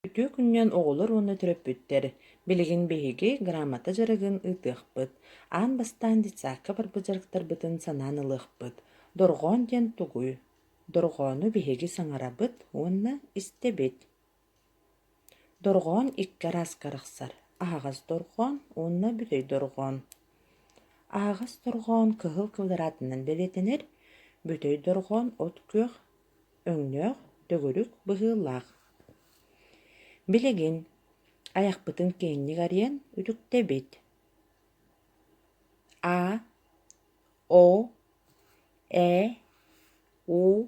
Үтүө күнүнэн оҕолор уонна төрөппүттэр! Билигин биһиги грамота дьарыгын ыытыахпыт. Аан бастаан детсадка барбыт дьарыктарбытын санаан ылыахпыт. Дорҕоон диэн тугуй? Дорҕоону биһиги саҥарабыт уонна истэбит. Дорҕоон икки арааска арахсар: аһаҕас дорҕоон уонна бүтэй дорҕоон. Аһаҕас дорҕоон кыһыл квадратынан бэлиэтэнэр, бүтэй дорҕоон от күөх өҥнөөх төгүрүк быһыылаах. Билигин айахпытын киэҥник арыйан үтүктэбит: А, О, Э, У,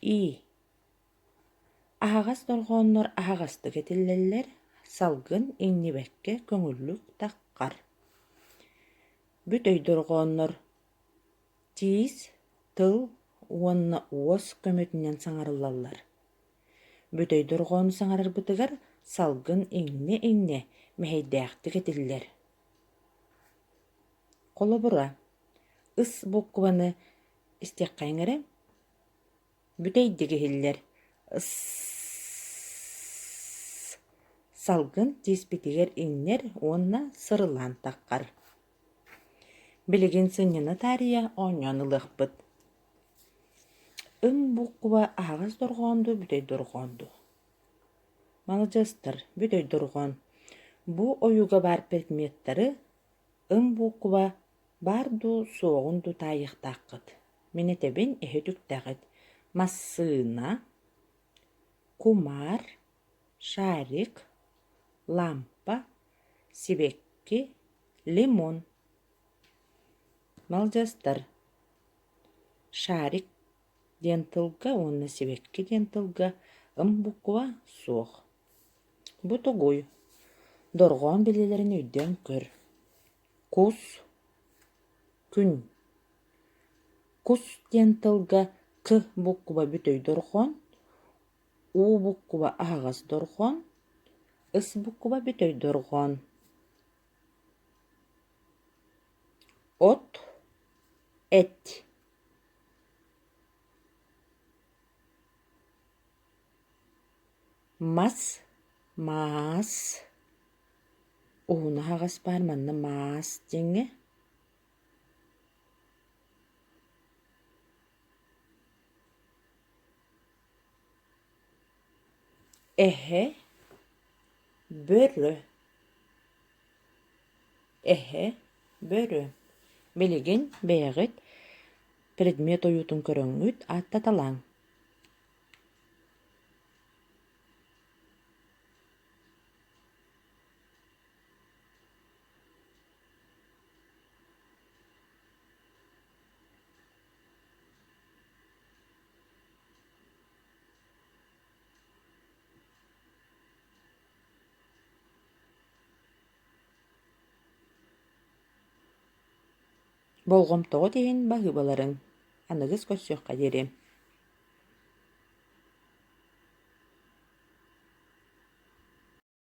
И. Аһаҕас дорҕооннор аһаҕастык этиллэллэр, салгын иҥнибэккэ көҥүллүк таххар. Бүтэй дорҕооннор Тиис, тыл уонна уос көмөтүнэн саҥарыллаллар. Бүтэй дорҕоону саҥарарбытыгар салгын иҥнэ-иҥнэ мэһэйдээхтик этиллэр. Холобура, ыс буукубаны истиэххэйиҥ эрэ, бүтэйдик иһиллэр ыс салгын тииспитигэр иҥнэр уонна сырылаан таххар. Билигин сынньана таарыйа оонньоон ылыахпыт. Ым буукуба аһаҕас дорҕоон дуу, бүтэй дорҕоон дуу? Маладьыастар, бүтэй дорҕоон. Бу ойууга баар предметтары ым буукуба баар дуу, суоҕун дуу таайыахтааххыт. Мин этэбин, эһи үтүктэҕит. Массыына, кумаар, шарик, лампа, сибэкки, лимон. Малдьастар шарик диэн тылга уонна сибэкки диэн тылга ым буква суох. Бу тугуй? Дорҕоон бэлиэлэрин өйдөөн көр. Кус, күн. Кус диэн тылга к буква бүтэй дорҕоон, у буква аһаҕас дорҕоон, ыс буква бүтэй дорҕоон. От, эт. Мас, маас. Уһун аһаҕас баар манна маас диэҥҥэ. Эһэ, бөрө. Эһэ, бөрө. Билигин бэйэҕит предмет ойуутун көрөҥҥүт ааттаталааҥ. Болҕомтоҕут иһин баһыыбаларыҥ, аныгыс көрсүөххэ диэри.